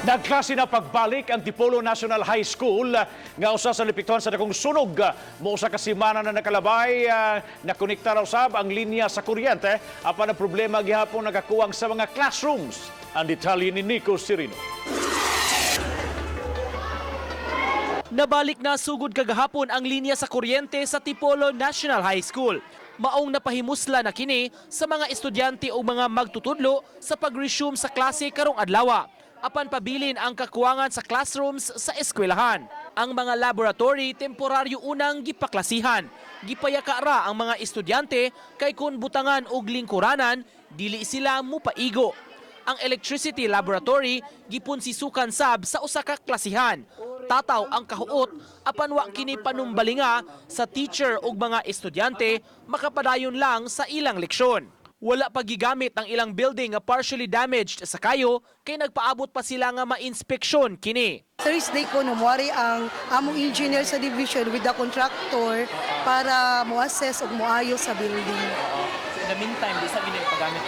Nagklase na pagbalik ang Tipolo National High School nga usa sa naapektuhan sa dakong sunog. Mo usa ka semana na nakalabay, nakonekta raw sab ang linya sa kuryente apan ang problema gihapon nagakuwang sa mga classrooms. Ang detalye ni Nico Sirino. Nabalik na sugod kagahapon ang linya sa kuryente sa Tipolo National High School. Maong napahimusla na kini sa mga estudyante o mga magtutudlo sa pag-resume sa klase karong adlaw. Apan pabilin ang kakuwangan sa classrooms sa eskwelahan. Ang mga laboratory, temporaryo unang gipaklasihan. Gipayaka ra ang mga estudyante kay kung butangan og lingkuranan, dili sila mupaigo. Ang electricity laboratory, gipunsisukan sab sa usa ka klasihan. Tataw ang kahuot apan wa kini panumbalinga sa teacher ug mga estudyante makapadayon lang sa ilang leksyon. Wala pa gigamit ang ilang building nga partially damaged sa kayo kay nagpaabot pa sila nga mainspeksyon kini. Thursday ko muari ang among engineer sa division with the contractor para mo-assess ug moayo sa building. In the meantime, di sa gini pagamit?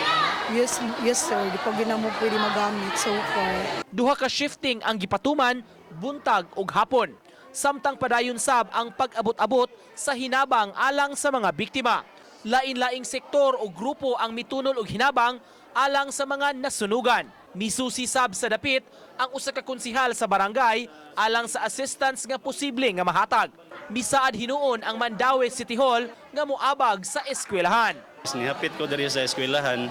Yes, sir, di pa gyud namo pwede magamit so far. Duha ka shifting ang gipatuman buntag ug hapon. Samtang padayon sab ang pag-abot-abot sa hinabang alang sa mga biktima. Lain-laing sektor o grupo ang mitunol og hinabang alang sa mga nasunugan. Misusi sab sa dapit ang usa ka konsihal sa barangay alang sa assistance nga posible nga mahatag. Misaad hinuon ang Mandaue City Hall nga moabag sa eskwelahan. Nihapit ko diri sa eskwelahan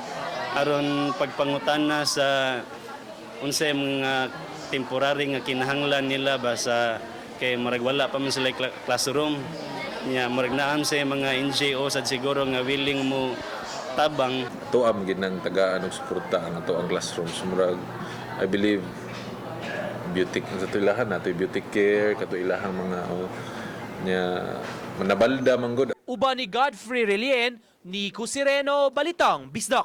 aron pagpangutana sa unsay mga temporary nga kinahanglan nila ba sa kay murag wala pa man sila classroom nya, murag naa sa mga NGO sad siguro nga willing mo tabang. Atoa man gid nang tagaan og suporta ang ato ang classrooms. Murag I believe beauty sa ato ilahan nato, beauty care kato ilahang mga, oh, nya manabalda man gud. Uban ni Godfrey Relien, Nico Sireno, Balitang Bisdak.